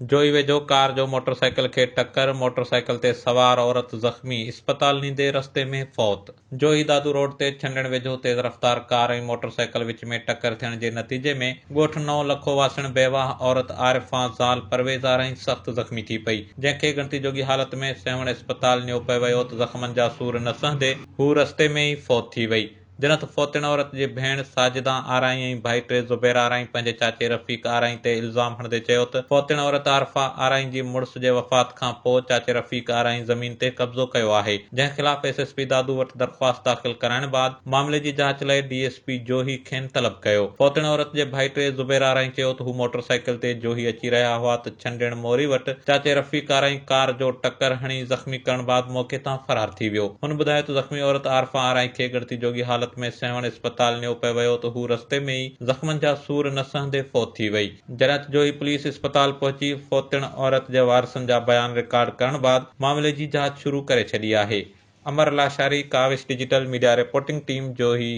جوهي ويجهو ڪار جو موٽرسائيڪل کي ٽڪر، موٽرسائيڪل تي سوار عورت زخمي، اسپتال نيندي رستي ۾ فوت. جوهي دادو روڊ تي ڇنڊڻ ويجهو تيز رفتار ڪار ۽ موٽرسائيڪل وچ ۾ ٽڪر ٿيڻ جي نتيجي ۾ ڳوٺ نئون لکو واسڻ بيواهه عورت عارفه زال پرويز آرائين سخت زخمي ٿي پئي، جنهن کي ڳڻتي جوڳي حالت ۾ سيوهڻ اسپتال نيو پئي ويو ته زخمن جا سور نه سهندي هوء رستي ۾ ئي فوت ٿي وئي. جنھن ته فوتڻ عورت جي ڀيڻ ساجده آرائين ۽ ڀائٽي زبير آرائين پنھنجي چاچي رفيق آرائين تي الزام ھڻندي چيو ته فوتڻ عورت عارفه آرائين جي مڙس جي وفات کان پوء چاچي رفيق آرائين زمين تي قبضو ڪيو آھي جنھن خلاف ايس ايس پي دادو وٽ درخواست داخل ڪرائڻ بعد معاملي جي جاچ لاء ڊي ايس پي جوھي کين طلب ڪيو. فوتڻ عورت جي ڀائٽي زبير آرائين چيو ته ھو موٽر سائيڪل تي جوھي اچي رھيا ھئا ته ڇنڊڻ موري وٽ چاچي رفيق آرائين ڪار جو ٽڪر هڻي زخمي ڪرڻ بعد موقعي تان فرار ٿي ويو. هن ٻڌايو ته زخمي عورت عارفه آرائين کي ڳڻتي جوڳي حالت ۾ سيوهڻ اسپتال نيو پئي ويو ته هو رستي ۾ ئي زخمن جا سور نه سهندي فوت ٿي وئي. جڏهن ته جوهي پوليس اسپتال پهچي فوتڻ عورت جي وارثن جا بيان رڪارڊ ڪرڻ بعد معاملي جي جاچ شروع ڪري ڇڏي آهي. Amar Lashari, Kawish digital media reporting team, Johi.